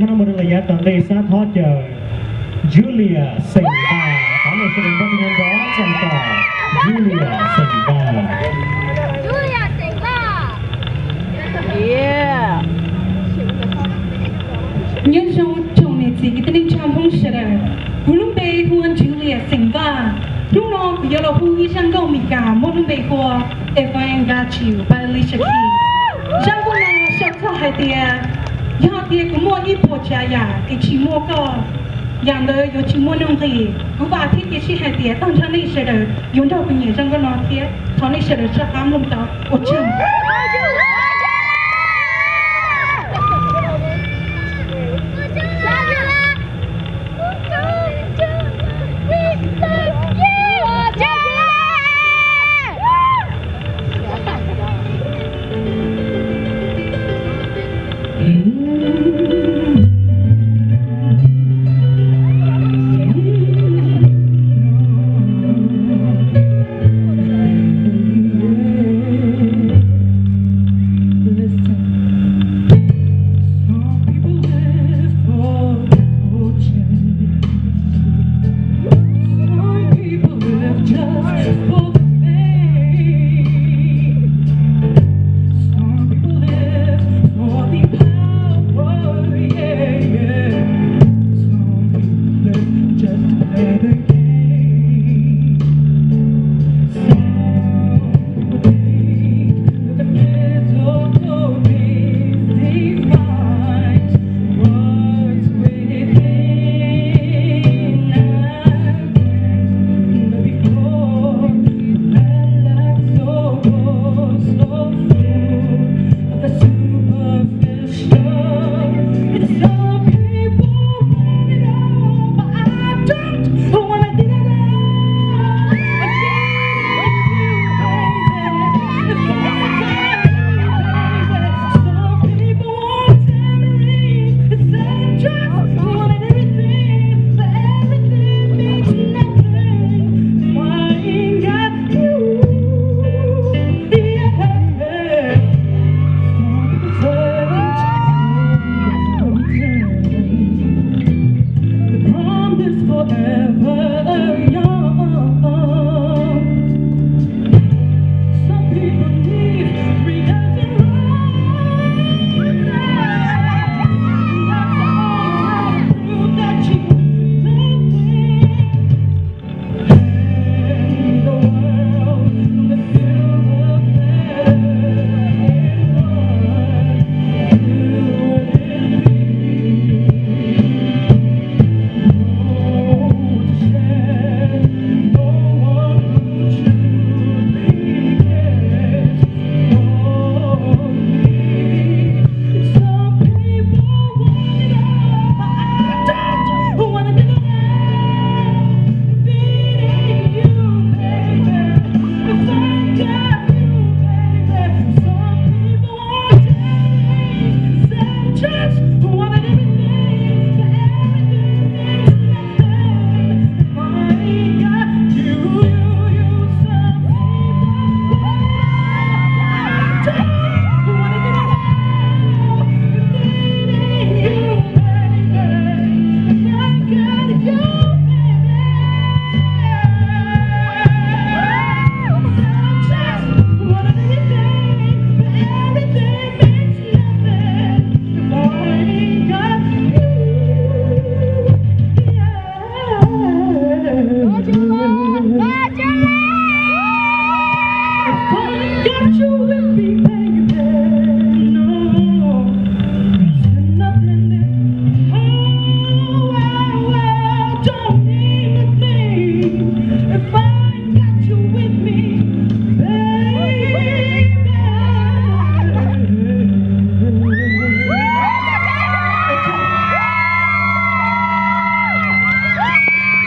Hnub no mus rau lawm yav tom ntej xav thov caw Julia Xeem Vaj, thov nej sawv daws nrog nrov txais tos Julia Xeem Vaj. Nyob zoo tsoom niam txiv kwv tij neej tsa Hmoob sawv daws, kuv lub npe hu ua Julia Xeem Vaj. Hnub no kuv yuav los hu ib zaj nkauj Meskas muaj lub npe hu ua If I Ain't Got You by Alicia Keys. Zaj nkauj no sau txog hais tias yog tias kuv muaj ib puas tsav yam es tsis muaj koj, yam ntawd yuav tsis muaj nuj nqis. Kuv vam thiab cia siab hais tias tag nrho nej sawv daws yuav nrog kuv nyiam zaj nkauj no thiab. Thov nej sawv daws soj qab mloog tau. Ua tsaug.